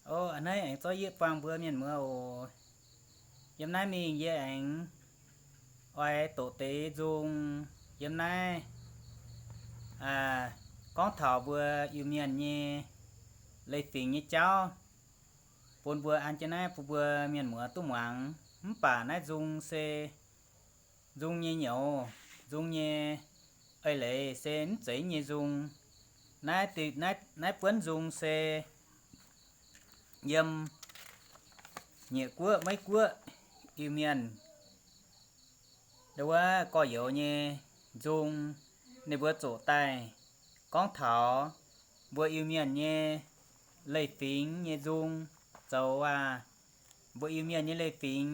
O, a'hneiv aengx zorqv yie buangh mbuo mienh muoz oc. Yiem naaiv mingh yie aengx oix doqc deix nzung yiem naaiv gorngv taux mbuo Iu-Mienh nyei leiz-fingx nyei jauv bun mbuo an jienv naaiv bun mbuo mienh muoz duqv muangx. Mv baac naaiv nzung se nzung nyei nyouz, nzung nyei eix leiz se mv zeiz nyei nzung. Naaiv, naaiv buonv nzung se yiem Nyeic Guoqv, Meiv Guoqv, Iu-Mienh, wuov gorx-youz nyei nzung, ninh mbuo zoqc daaih gorngv taux mbuo Iu-Mienh nyei leiz-fingx nyei nzung zoux aac. Mbuo Iu-Mienh nyei leiz-fingx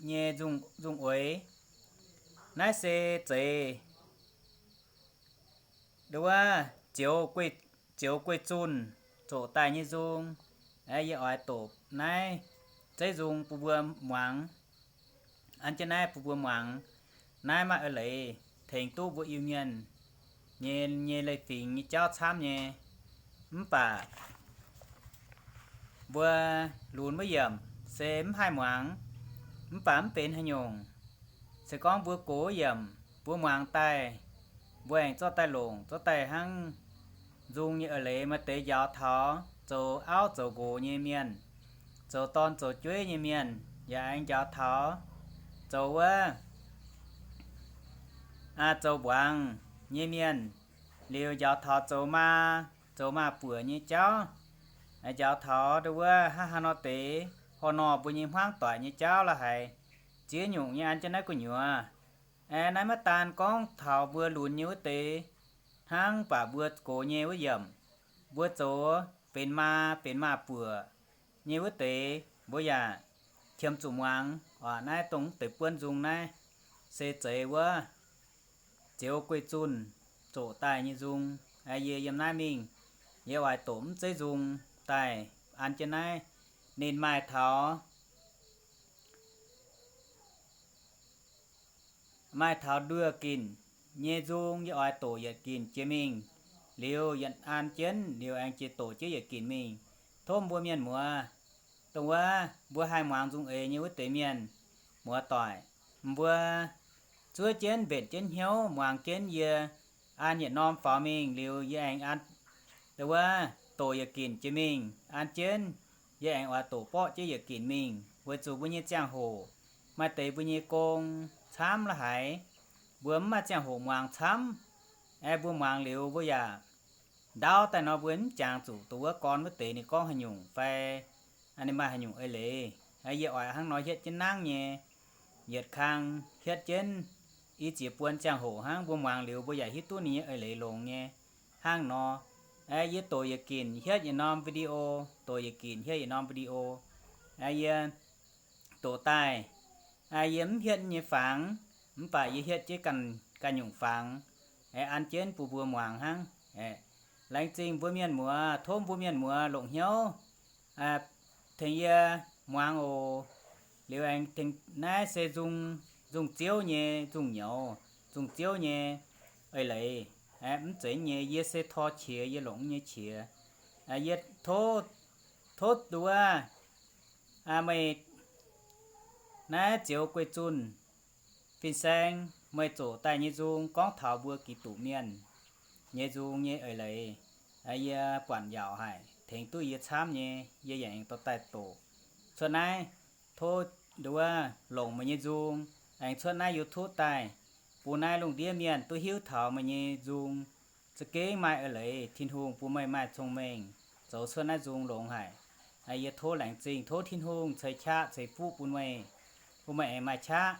nyei nzung oix. Naaiv se zeiz wuov Zioux Guei Zunh zoqc daaih nyei nzung. Yie oix doqc naaiv zeiv nzung bun mbuo muangx. An jienv naaiv bun mbuo muangx. Naaiv maaih eix leiz tengx duqv mbuo Iu-Mienh nyei, nyei leiz-fingx nyei jauv camv nyei. Mv baac mbuo lunx wuov yiemc se mv haih muangx, mv baac mv benx haaix nyungc. Se gorngv mbuo gox wuov yiemc mbuo muangx daaih, mbuo aengx zorqv daaih longc, zorqv daaih hnangv nzung nyei eix leiz. Maaih deix njaaux taux zoux auv zoux nqox nyei mienh, zoux dorn zoux jueiv nyei mienh, yaac aengx njaaux taux zoux wuov zoux mbuangz nyei mienh, liuz njaaux taux zoux maa, zoux maaz-buoc nyei jauv, njaaux taux wuov hnangv haaix nor deix horh nor mbuo nyei hmuangv doic nyei jauv la'haic, ziex nyungc nyei an jienv naaiv gu'nyuoz. Naaiv maiv daan gorngv taux mbuo lunx nyei wuov deix hnangv, mv baac mbuo gox nyei wuov yiemc, mbuo zoux benx maa benx maaz-buoc nyei wuov deix mbuo yaac qiemx zuqc muangx oc. Naaiv dongh deix buonv nzung naaiv se zeiz wuov Zioux Guei Zunh zoqc daaih nyei nzung. Yie yiem naaiv mingh, yie oix doqc mv zeiv nzung daaih an jienv naaiv. Ninh maaih taux maaih taux nduoh ginc nyei nzung, yie oix doqc yietc ginc jiex mingh, liuz yietc an jienv liuz aengx jiex doqc jienv yietc ginc mingh. Tov mbuo mienh muoz, dongh wuov mbuo haih muangx nzung eix nyei wuov deix mienh muoz doic, mbuo zuov jienv mbenc jienv hnyouv muangx jienv yie an yietc norm faaux mingh liuz yie aengx an, dongh wuov doqc yietc ginc jiex mingh an jienv, yie aengx oix doqc borqv jienv yietc ginc mingh, weic zuqc mbuo nyei ziangh hoc maaih deix mbuo nyei gong camv la'haic, mbuo mv maaih ziangh hoc muangx camv. Aeqv, mbuo muangx liuz mbuo yaac ndaauv daaih nor mbuo mv jangx zuqc dongh wuov gorn wuov deix ninh gorngv haaix nyungc fai ninh maaih haaix nyungc eix leiz. Yie oix hnangv nor hietv jienv nangv nyei, yietc kang hietv jienv i ziex buonc ziangh hoc hnangv, mbuo muangx liuz mbuo yaac hiuv duqv ninh nyei eix leiz longx nyei hnangv nor. Yie doqc yietc ginc hietv yietc norm video, doqc yietc ginc hietv yietc norm video. Yie doqc daaih, yie mv hietv nyei fangx, mv baac yie hietv jienv ganh nyungc fangx, an jienv bun mbuo muangx hnangv. Laengz zingh mbuo mienh muoz, tov mbuo mienh muoz longc hnyouv tengx yie muangx oc. Liuz aengx tengx, naaiv se nzung, nzung ziouv nyei nzung nyouz, nzung ziouv nyei eix leiz. Mv zeiz nyei, yie se tor qiex, yie longc nyei qiex. Yie tov, tov duqv meih naaiv Zioux Guei Zunh fin-saeng meih zoqc daaih nyei nzung gorngv taux mbuo Giduc Mienh nyei nzung nyei eix leiz. Yie buatc yaauc haic, tengx duqv yie camv nyei, yie yaac aengx dorh daaih doqc. Cuotv naaiv, tov nduov longc meih nyei nzung aengx cuotv naaiv YouTube daaih, bun naaiv lungh ndiev mienh duqv hiuv taux meih nyei nzung za'gengh maaih eix leiz. Tin-Hungh bun meih maaih cong-mengh zoux cuotv naaiv nzung longx haic. Yie tov laengz zingh, tov Tin-Hungh ceix qaqv ceix fuqv bun meih, bun meih aengx maaih qaqv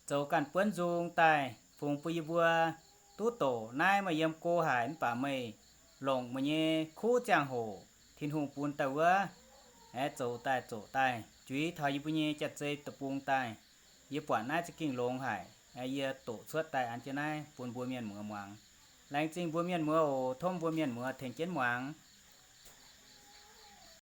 zoux ganh buonv nzung daaih fungx bun yie mbuo duqv doqc. Naaiv meih yiem go haic mv baac meih longc meih nyei kuv ziangh hoc Tin-Hungh bun daaih wuov, aeqv, zoux daaih zoqc daaih juix taux yie mbuo nyei janx-zei deic-bung daaih. Yie buatc naaiv za'gengh longx haic. Yie doqc cuotv daaih an jienv naaiv bun mbuo mienh muoz muangx. Laengz zingh mbuo mienh muoz oc. Tov mbuo mienh muoz tengx jienv muangx.